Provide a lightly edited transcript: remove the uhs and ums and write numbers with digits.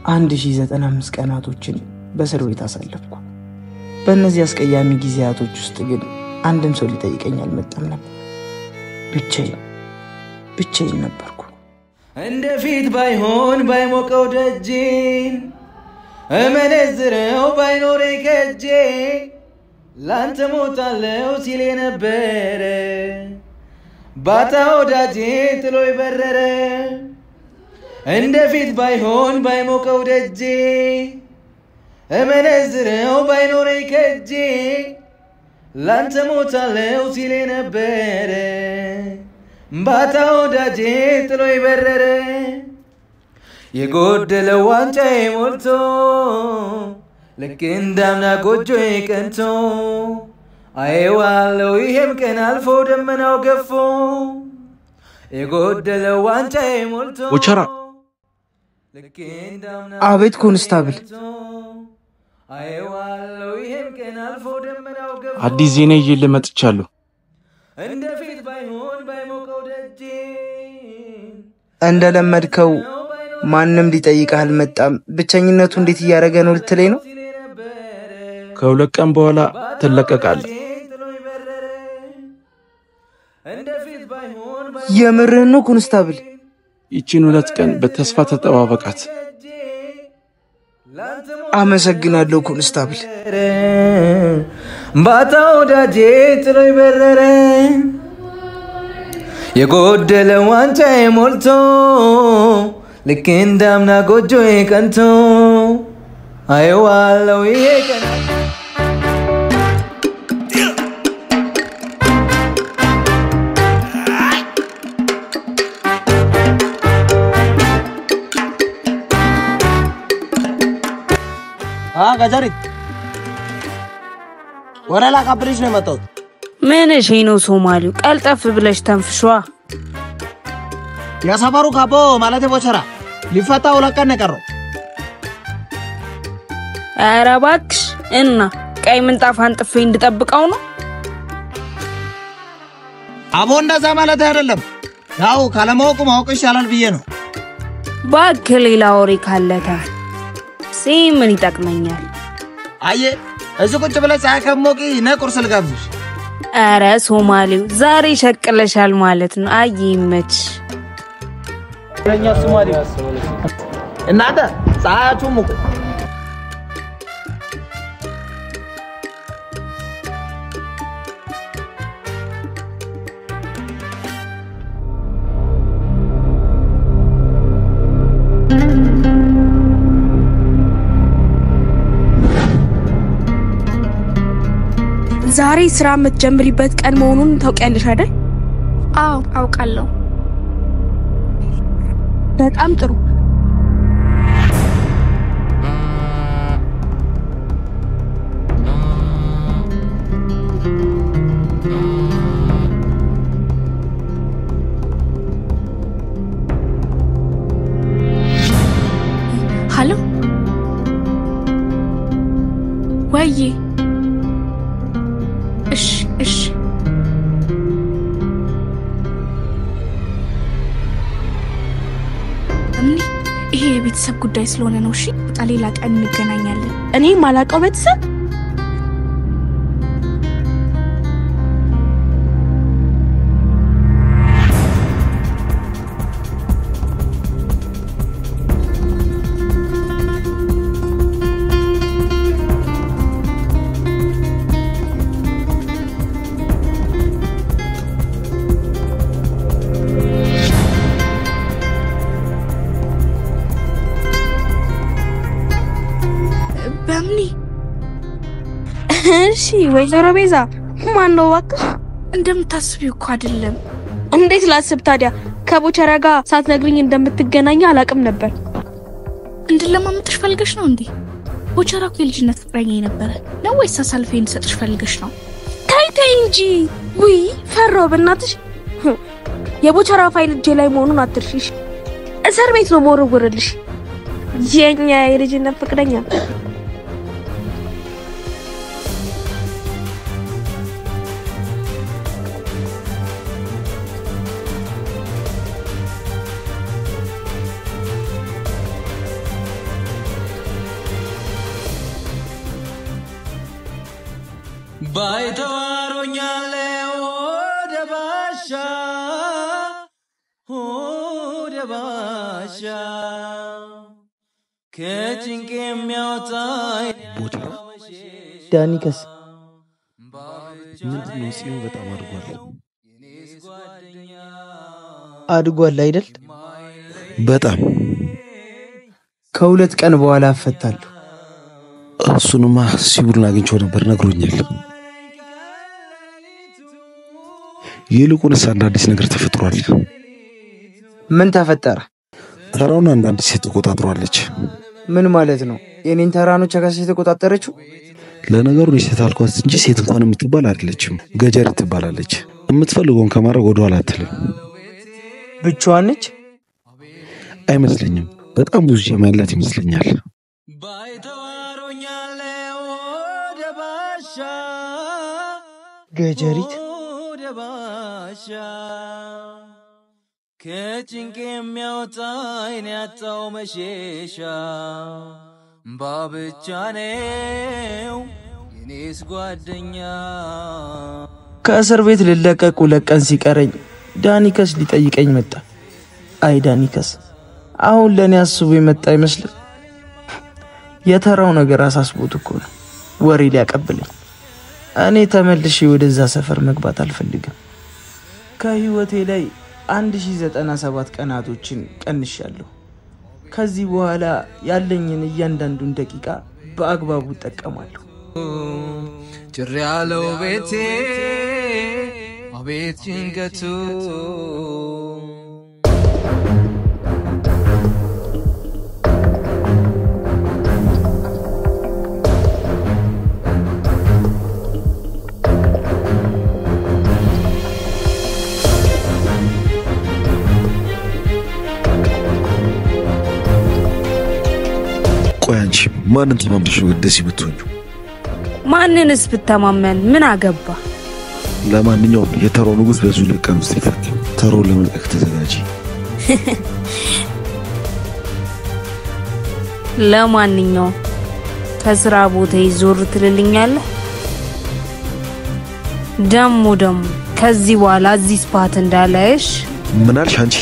1095 ቀናቶችን በእስር ቤት አሳለፍኩ። በእነዚህ አስቀያሚ ጊዜያቶች ውስጥ ግን አንድም ሰው ሊጠይቀኝ አልመጣም ነበር። ብቻዬን ብቻዬን ነበርኩ። እንደ ፊት ባይሆን ባይሞቀው ደጄን፣ እመነዝረው ባይኖሬ ከጄ፣ ላንተ ሞታለው ሲል የነበረ ባታ ወዳጄ ጥሎ በረረ። እንደ ፊት ባይሆን ባይሞቀው ደጄ፣ እመነዝረው ባይኖሬ ከጄ፣ ላንተ ሞታለው ሲል የነበረ ባታ ወዳጄ ጥሎ በረረ። የጎደለው ዋንጫዬ ሞልቶ፣ ልክ እንዳምና ጎጆዬ ቀንቶ፣ አየዋለው ይሄም ቀን አልፎ ደመናው ገፎ። የጎደለው ዋንጫዬ ሞልቶ ቦቸራ። ልክ እንዳምና አቤት ኮንስታብል። አየዋለው ይሄም ቀን አልፎ ደመናው ገፎ። አዲስ ዜና ይዤልህ መጥቻለሁ። እንደፊት ባይሆን ባይሞቀው ደጄ እንደለመድከው ማንም ሊጠይቅህ አልመጣም። ብቸኝነቱ እንዴት እያደረገ ነው ልትለኝ ነው? ከ2 ቀን በኋላ ትለቀቃለህ። የምርህን ነው ኮንስታብል? ይቺን 2 ቀን በተስፋ ተጠባበቃት። አመሰግናለሁ ኮንስታብል። ባታ ወዳጄ ጥሎ በረረ። የጎደለ ዋንጫዬ ሞልቶ፣ ልክ እንዳምና ጎጆዬ ቀንቶ፣ አየዋለው ይሄ ቀን። ገጀሪት ወሬ ላቀብልሽ ነው የመጣሁት። ምንሽ ነው ሶማሊው? ቀልጠፍ ብለሽ ተንፍሿ። የሰፈሩ ካቦ ማለት ቦቸራ ሊፈታ 2 ቀን ነው የቀረው። ኧረ እባክሽ፣ እና ቀይ ምንጣፍ አንጥፌ እንድጠብቀው ነው? አቦ እንደዛ ማለት አይደለም። ያው ካለማወቁ ማወቅ ይሻላል ብዬ ነው። እባክህ ሌላ ወሬ ካለታ ምን ይጠቅመኛል? አየ እዚህ ቁጭ ብለሽ ፀሐይ ከሞቂ ነይ ቁርስ ልጋብዝሽ። ኧረ ሶማሌው ዛሬ ሸቅለሻል ማለት ነው። አይ ይመች። እናንተ ፀሐያችሁ ሙቁ። ዛሬ ስራ የምትጀምሪበት ቀን መሆኑን ታውቂያለሽ አይደል? አዎ አውቃለሁ። በጣም ጥሩ። ሀሎ ወይዬ። እሺ እሺ። እምኒ ይሄ የቤተሰብ ጉዳይ ስለሆነ ነው። እሺ በቃ ሌላ ቀን እንገናኛለን። እኔ ማላውቀው ቤተሰብ? በምኒ እሺ ወይዘሮ ቤዛ ማን ነው እባክሽ? እንደምታስቢው እኮ አይደለም። እንዴት ላስብ ታዲያ? ከቦቸራ ጋር ሳትነግሪኝ እንደምትገናኝ አላውቅም ነበር። እንድለማመጥሽ ፈልገሽ ነው እንዴ? ቦቸራ እኮ የልጅነት ፍቅረኛ የነበረ ነው ወይስ አሳልፌ እንድሰጥሽ ፈልገሽ ነው? ተይ ተይ እንጂ። ውይ ፈራው በእናትሽ። የቦቸራ ፋይል እጄ ላይ መሆኑን አትርሺሽ። እስር ቤት ነው መወረወርልሽ። የኛ የልጅነት ፍቅረኛ። ባይተዋሮኛለው ሆደ ባሻ ሆደ ባሻ ከጭንቅ የሚያወጣኝ ቦቸራ ዳኒከስ ምንድን ነው? ጽዮን በጣም አድጓል። አድጓል አይደል? በጣም። ከ2 ቀን በኋላ እፈታለሁ። እሱንማ ሲቡልን አግኝቼው ነበር፣ ነግሮኛል። ይልቁንስ አንድ አዲስ ነገር ተፈጥሯል። ምን ተፈጠረ? ተራውን አንዳንድ ሴት ተቆጣጥሯለች። ምን ማለት ነው? የኔን ተራ ነው ቸካስ የተቆጣጠረችው? ለነገሩ እኔ ሴት አልኳት እንጂ ሴት እንኳን የምትባል አይደለችም። ገጀር ትባላለች። የምትፈልገውን ከማድረግ ወደኋላ አትልም። ብቻዋን ነች? አይመስለኝም። በጣም ብዙ ጀማ ያላት ይመስለኛል። ባይተዋሮኛለው ሆደ ባሻ ገጀሪት ሆደ ባሻ ከጭንቅ የሚያወጣኝ ያጣው መሸሻ ባብቻ ነው የኔስ ጓደኛ። ከእስር ቤት ልለቀቅ 2 ቀን ሲቀረኝ ዳኒከስ ሊጠይቀኝ መጣ። አይ ዳኒከስ አሁን ለእኔ አስቦ የመጣ አይመስልም። የተራው ነገር አሳስቦት እኮ ነው ወሬ ሊያቀብለኝ። እኔ ተመልሼ ወደዛ ሰፈር መግባት አልፈልግም። ከህይወቴ ላይ 1097 ቀናቶችን ቀንሻለሁ። ከዚህ በኋላ ያለኝን እያንዳንዱን ደቂቃ በአግባቡ እጠቀማለሁ። ጭር ያለው ቤቴ አቤት ጭንቀቱ። ቆይ አንቺ ማንን ተማምነሽ ነው እንደዚህ የምትሆኚው? ማንንስ ብተማመን ምን አገባ? ለማንኛውም የተራው ንጉሥ በዚሁ 2 ቀን ውስጥ ይፈታል። ተራውን ለመልቀቅ ተዘጋጂ። ለማንኛውም ከስራ ቦታ ዞር ትልልኛለህ? ደሞ ደሞ ከዚህ በኋላ እዚህ spot እንዳላይሽ። ምን አልሽ አንቺ?